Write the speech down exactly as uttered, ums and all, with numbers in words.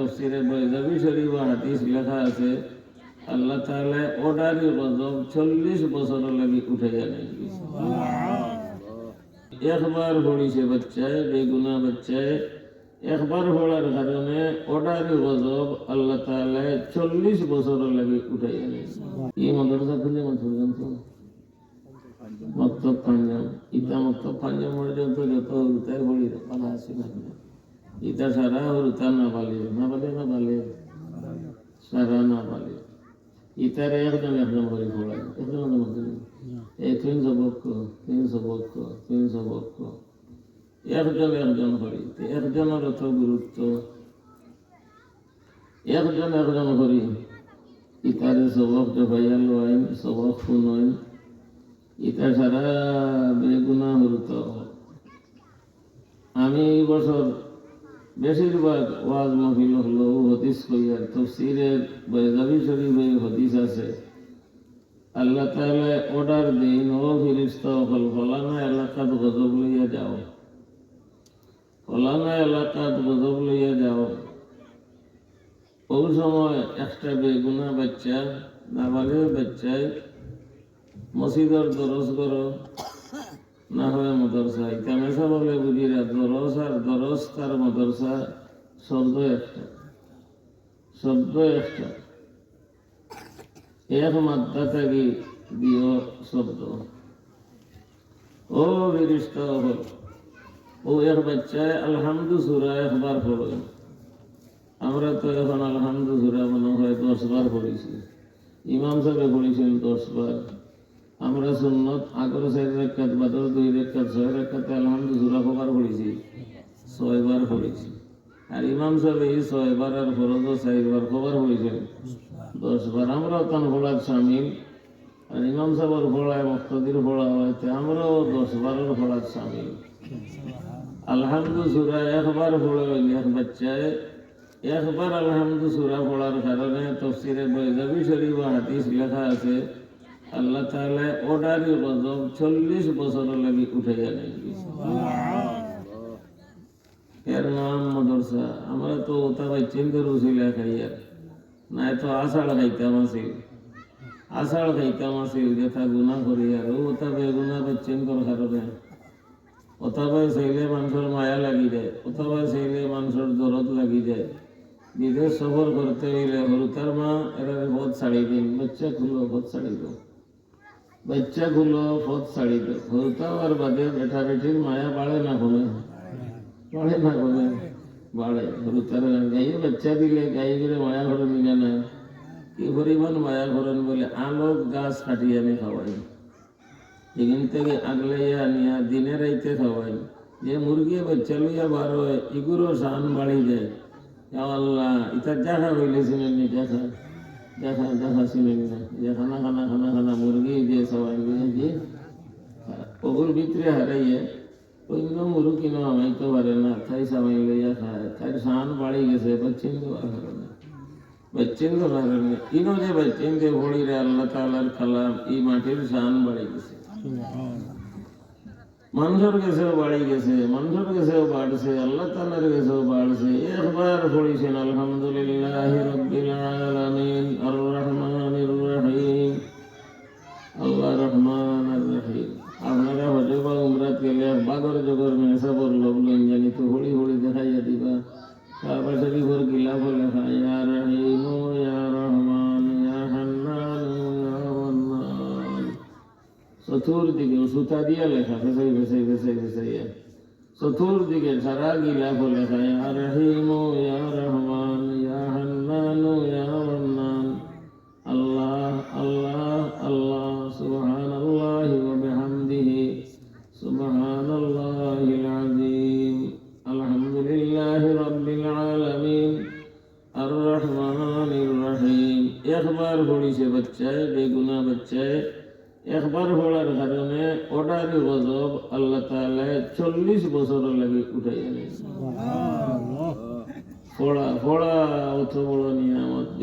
তাফসিরে বাইজাবি শরীফো হাদিস লেখা আছে, আল্লাহ তাআলায় অর্ডারি গজব চল্লিশ বছর লাগি উঠাইয়া নেইন। একবার পড়িছে বাচ্চায়, বেগুনা বাচ্চায়, একবার পড়ার কারণে অর্ডারি গজব আল্লাহ তাআলায় চল্লিশ বছর লাগি উঠাইয়া নেইন। ই মাদ্রাসা খুললে মাত্র জানতো? মক্তব পাঞ্জাম। ইতা মক্তব পাঞ্জাম পর্যন্ত যত হুরুতায় পড়ি, পালা আছে না? ইতা সারা হুরুতা নাবালিগ, নাবালিগ, নাবালিগ, সারা নাবালিগ। ইতারে একজন একজন করি পড়ায়, একজন একজন করি। এই তিন সবক, তিন সবক, তিন সবক। একজন একজন করি। তে একজনর অত গুরুত্ব। একজন একজন করি ইতারে সবক দেখাইয়া লইন, সবক হুনইন। ইতা সারা বেগুনা হুরুতা। আমি ই বছর বেশিরভাগ ওয়াজ মাহফিল অকলো হাদিস কইয়ার, তাফসিরে বাইজাবি শরীফো হাদিস আছে। আল্লাহ তাআলায় অর্ডার দেইন, "ও ফিরিস্তা অকল, ফলানা এলাকাত গজব লইয়া যাও, ফলানা এলাকাত গজব লইয়া যাও।" অউ সময় একটা বেগুনা বাচ্চা, নাবালিগ বাচ্চায় মসজিদর দরস ঘরো না হয় মাদ্রাসা, ইতা মেসাব অকলে বুঝিরা, দরস আর দরস তার মাদ্রাসা শব্দ একটা, শব্দ একটা। এক মাদ্দা থাকি দুইও শব্দ। ও ফিরিস্তা অকল, অউ এক বাচ্চায় আলহামদু সূরা একবার পড়ইন। আমরা তো এখন আলহামদু সূরা মনে হয় দশ বার পড়ছি। ইমাম সাবে পড়ছইন দশ বার। আমরা সুন্নত আগর চাইর রাকাত, বাদর দুই রাকাত, ছয় রাকাতে আলহামদু সূরা কয়বার পড়ছি? ছয়বার পড়ছি। আর ইমাম সাবে ই ছয়বার আর ফরজো চাইরবার কয়বার পড়ছইন? দশ বার। আমরাও তান পড়াত শামিল। আর ইমাম সাবর পড়ায়, মুক্তাদির পড়া অয়, তে আমরাও দশ বারর পড়াত শামিল। আলহামদু সূরা একবার পড়ইন এক বাচ্চায়, একবার আলহামদু সূরা পড়ার কারণে তাফসিরে বাইজাবি শরীফো হাদিস লেখা আছে, আল্লাহ তাআলায় অর্ডারি গজব চল্লিশ বছর লাগি উঠাইয়া নেইন। এর নাম মাদ্রাসা। আমরা তো অতা বাইচ্চাইন্তর উছিলায় খাইয়ার, নায় তো আছাড় খাইতাম আছিল, আছাড় খাইতাম আছিল, যেতা গুনা করিয়ার, অউ অতা বেগুনা বাইচ্চাইন্তর কারণে। অতা বায় চাইলে মানষর মায়া লাগি যায়, অতা বায় চাইলে মানষর দরদ লাগি যায়। বিদেশ সফর করতে অইলে হুরুতার মা এরারে পথ ছাড়ি দেইন, বাচ্চা কুলো পথ ছাড়ি দেও। বাচ্চা কুলো পথ ছাড়ি দেও। হুরুতা অওয়ার বাদে বেটা বেটির মায়া বাড়ে না কমে? বাড়ে না কমে? বাড়ে। হুরুতার গাইয়ে বাচ্চা দিলে গাইগুরে মায়া করইন না? কি পরিমাণ মায়া করইন বলে আলোক গাছ কাটিয়া আনি খাওয়াইন। ইখান থাকি আগলাইয়া আনিয়া দিনে রাইতে খাওয়াইন। যে মুরগিয়ে বাচ্চা লইয়া বার অয়, ইগুরও শান বাড়ি যায়। ইয়া আল্লাহ, ইতা দেখা অইলে চিনইন নি, দেখা, দেখা, দেখা চিনইন না। যে খানা, খানা, খানা, খানা মুরগি যে সবাই মিলে যে, অগুর ভিতরে হারাইয়া, অইন্য মুরগি না হামাইতো পারে না, তাই সবাই লইয়া খায়। তাইর শান বাড়ি গেছে, বাচ্চাইন্তর কারণে। বাচ্চাইন্তর কারণে। ইনো যে বাচ্চাইন্তে পড়িরা আল্লাহ তাআলার কালাম, ই মাটির শান বাড়ি গেছে। মানষর গেছেও বাড়ি গেছে, মানষর গেছেও বাড়ছে, আল্লাহ তাআলার গেছেও বাড়ছে। একবার পড়ছইন, আলহামদুলিল্লাহি রাব্বিল আলামিন, আর রহমানির রহিম। আল্লাহ রহমান আর রহিম। আপনারা হজে বা উমরাত গেলে এক বাগর জগর মেসাবর লগ লইন জানি তো হুড়ি হুড়ি দেখাইয়া দিবা। কাবা শরীফর গিলাফো লেখা, ইয়া রহিমু ইয়া রহমান ইয়া হান্নানু ইয়া মান্নান। চতুর্দিকে সুতা দিয়া লেখা, ফেসাই, ফেসাই, ফেসাই, ফেসাইয়া। চতুর্দিকে সারা গিলাফো লেখা, ইয়া রহিমু ইয়া রহমান ইয়া হান্নানু ইয়া মান্নান। আল্লাহ, আল্লাহ, আল্লাহ, সুবহানাল্লাহি ওয়া বিহামদিহি, সুবহানাল্লাহিল আযীম। আলহামদুলিল্লাহি রাব্বিল আলামিন। আর রহমানির রহিম। একবার পড়ছে বাচ্চায়, বেগুনা বাচ্চায়, একবার পড়ার কারণে অর্ডারি গজব আল্লাহ তাআলায় চল্লিশ বছর লাগি উঠাইয়া নেইন। পড়া, পড়া অত বড় নিয়ামত।